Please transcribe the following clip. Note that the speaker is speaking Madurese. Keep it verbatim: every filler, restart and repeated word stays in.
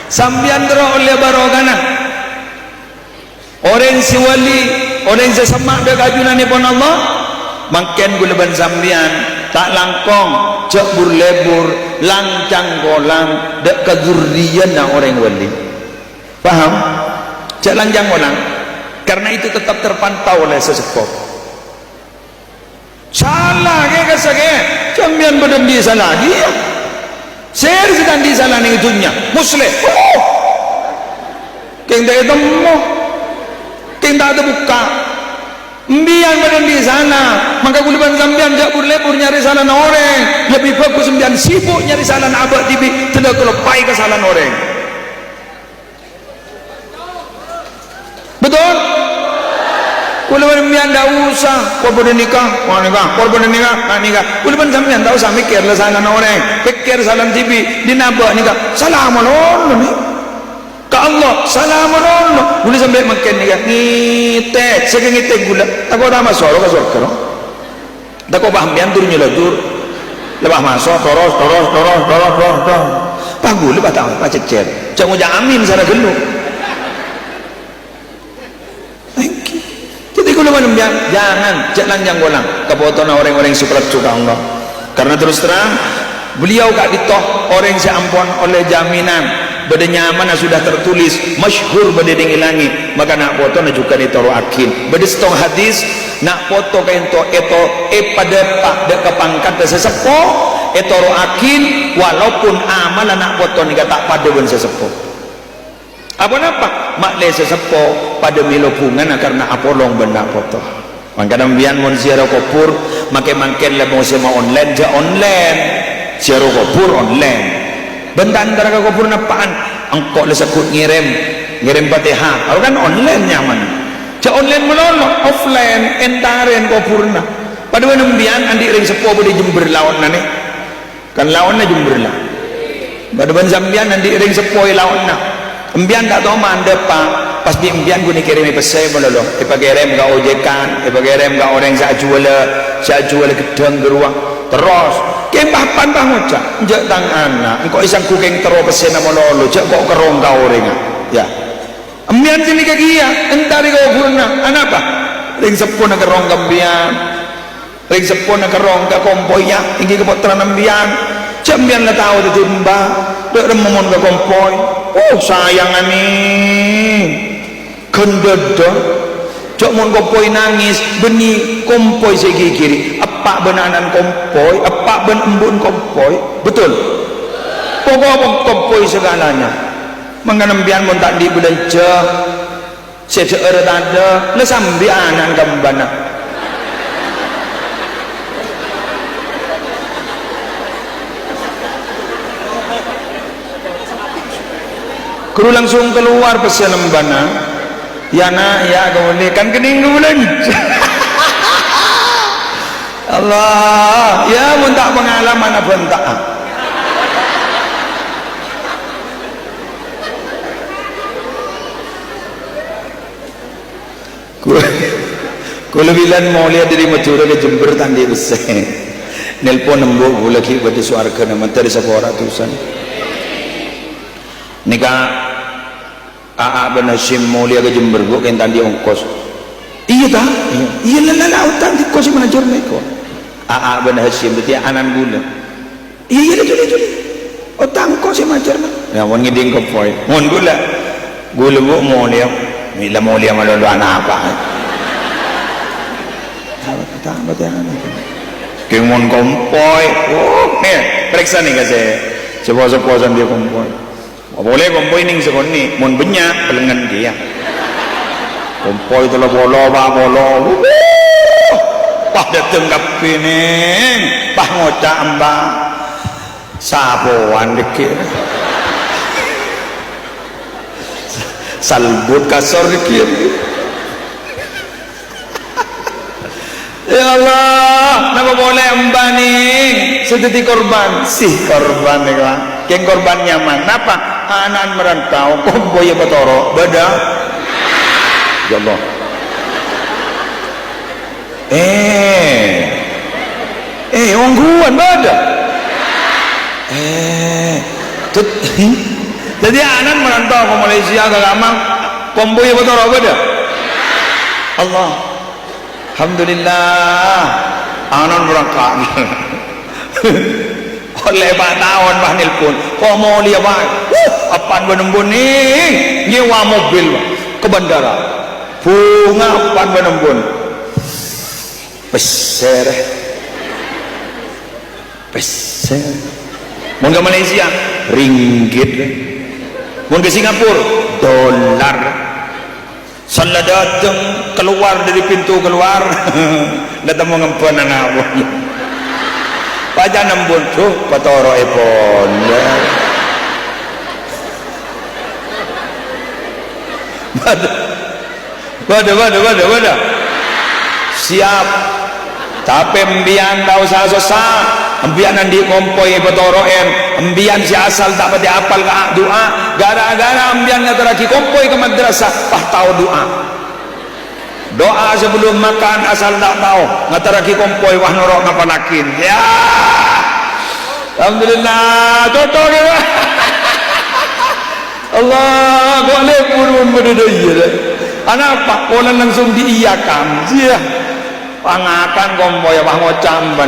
Sampèyan terro ollè barokana. Orèng sè wali, orèng sè semma' dâ' ka ajunanèpon Allah, mangkèn kaulâ bân sampèyan ta' langkong, jhâ' bur-lebur, lang-cangkolang dâ' ka dzurriyyana orèng wali. Paham? Jhâ' lang-cangkolang. Karena itu tetap terpantau oleh sè seppo. Sala, kè, kassa', kè. Sampèyan bâdâ andi' sala, iyâ. Sèra sè ta' andi' sala neng dhunnya? Musleh. Oh! Kèng ta' ètemmo. Kèng ta' èbukka'. Sampèyan bâdâ andi' sala. Maka kaulâ bân sampèyan jhâ' bur-lebur nyarè salana orèng. Lebbi bhâghus sampèyan sibuk nyarè salana abâ' dhibi', ḍâlâ kaloppaè ka salana orèng. Betul? Kaulâ bân sampèyan ta' osa, kor bâdâ nèka, ma' nèka, kor bâdâ nèka, ma' nèka. Kaulâ bân sampèyan ta' osa mèkkèr la salana orèng, pèkkèr salana dhibi', ḍinna' abâ' nèka, sala malolo nè. Ka Allah, sala malolo. Kaulâ sampè' mangkèn nèka, ngètè, sè ngètè kaulâ, tako' ta' maso' ka sowarghâ, no? Tako' paham, yâ, dur nyolodor. Lepas maso', toros, toros, toros, toros, toros, toros. Pas ghulâ pas ta', pas cècèr. Jhâ' ngoca' amin, sara ghâllu. Thank you. Jadi, kaulâ bân sampèyan, jangan, jhâ' lang-cangkolang ka potona orèng-orèng sè palejjhu ka Allah. Karena terus terang, beliau ka'ḍinto orèng sè ampon ollè jaminan. Bâḍâ nyamana sudah tertulis, masyhur bâḍâ è ḍing-langngè', maka na' potona jhughân ètoro'aghi. Bâḍâ sèttong hadis, na' poto kaènto èto-, èpadâpa' ḍâ' ka pangkaddhâ sè seppo, ètoro'aghi, walaupun amalla na' poto nèka ta' paḍâ bân sè seppo. Aponapa? Ma'lè sè seppo paḍâ mèlo bhungana karna apolong bân na' poto. Mangkana sampèyan mon ziarah kobhur, makè mangkèn la mosèmma online, jhâ' online. Ziarah kobhur online. Bân ta' entara ka kobhurra eppa'an, engko' la segghut ngèrèm, ngèrèm Fatihah. Arowa kan online nyaman. Jhâ' online malolo, offline, entarè kobhurra. Paḍâ bân sampèyan andi' rèng seppo bâḍâ è Jember laonna nè. Kan laonna Jember la. Paḍâ bân sampèyan andi' rèng seppo è laonna. Sampèyan ta' tao mandhâpa, pas bi' sampèyan ghun èkèrèmè pèssè malolo. Èpakèrèm ka ojekan, èpakèrèm ka orèng sè ajhuwâlâ, sè ajhuwâlâ ghedḍhâng ghâruwa. Terros, kèng papan pas ngoca', "Enjâ' tang ana', engko' èsangghu kèng terro pèssèna malolo, jhâ' ko'-kerrong ka orèngnga." Yâ. Sampèyan sè nèka kèya, entarè kobhurra. Anapa? Rèng seppona kerrong ka sampèyan. Rèng seppona kerrong ka kompoyya, èngghi ka pottrana sampèyan. Jhâ' sampèyan la tao dhâddhi emba, ḍâ' remma mon ka kompoy. Oh, sayangnga nè. Ghândhâḍhâ. Jhâ' mon kompoy nangès, bânnè kompoy sè èghigiri. Eppa' bân ana'na kompoy, eppa' bân embu'na kompoy. Betul? Pokok kompoy sakalanya. Mangkana sampèyan mon ta' andi' bâlânjhâ, sè dhâ'âr tadâ', la sambi ana'na ka embana. Ghuru langsung kalowar pèssèna embana. "Yâ, Na', yâ, kaulâ kan kennèng kabâlânjhâ." Allah, yâ, mon ta' pangalaman abhânta'a. Ku-, kaulâ bilân molèya ḍâri Madhurâ ka Jember ta' andi' pèssè. Nelpon embu' kaulâ ghi' bâḍâ sowarghâna, mandhâr sapolo ratusan. Nèka, "Aa bân Hasyim molèya ka Jember, Bu', kèng ta' andi' ongkos." "Iyâ, ta?" "Iyâ." "Iyâ, la, la, la, ta' andi' ongkos sè manajur mèko." Aa bân Hasyim, dhâddhi ana'na kaulâ. "Iyâ, iyâ, la, jhuli, jhuli. Otang ko' sè majarna." Yâ, mon ngèḍing kompoy. Mon kaulâ, kaulâ, Bu', molèya. Mèla molèya malolo anapa? Tao, tao, tao. Kèng mon kompoy, oh, nè, parèksanè ka sè, sè poso-poso andi' kompoy. Molè kompoy nèng sakonè', mon bânnya', pèlengngen kèya. Kompoy tello polo, pa' polo. Wuh! Pas ḍâteng kabbhi, nèng. Pas ngoca' emba. Sapowan ḍâggi'. Salbut kasor ḍâggi'. Ya Allah, napa polè emba nèng sè dhâddhi korban? Sih korban nèko, ah. Kèng korban nyaman. Napa? Ana'na marantau, kompoyya patoro'. Bâḍâ. Ya Allah. Eh. Eh, ongghuwân bâḍâ. Eh. Tut-, Dhâddhi anan marantau ka Malaysia, ka Kamang, kompoy apa toro' bâdâ? Allah. Alhamdulillah. Anan berangkat. Ollè empa' taon, Pak, nelpon. Ko' molèya, Pak. Wuh, apaan bân embun nèka? Nyewa mobil, Pak, ka bandara. Bhunga apaan bân embun? Pèssè. Pèssè. Mon ka Malaysia, ringgit. Mon ka Singapura, dolar. Sella dâteng, kalowar dâri pintu kalowar, la temmo ngembhân ana' pon. Pajhât nembhun, "Duh, patoro'èpon." Bâdâ, bâdâ, bâdâ, bâdâ. Siap. Tapè empèyan ta' osa sossa. Empèyan andi' kompoy patoro'è. Empèyan sè asal ta' patè apal ka du'a. Ghârâ-ghârâ empèyan ngaterraghi kompoy ka madrasah, pas tao du'a. Du'a sebelum makan asal ta' tao. Ngaterraghi kompoy, wah, noro' ngapallaghi. Ya. Alhamdulillah. Cocok ya. Allah, kok lebur pon bâdâ dâ' iyâ, dâ'. Anapa? Polana langsung diiyakan. Iyâ. Pangakan kompoy, wah, ngoca' bân.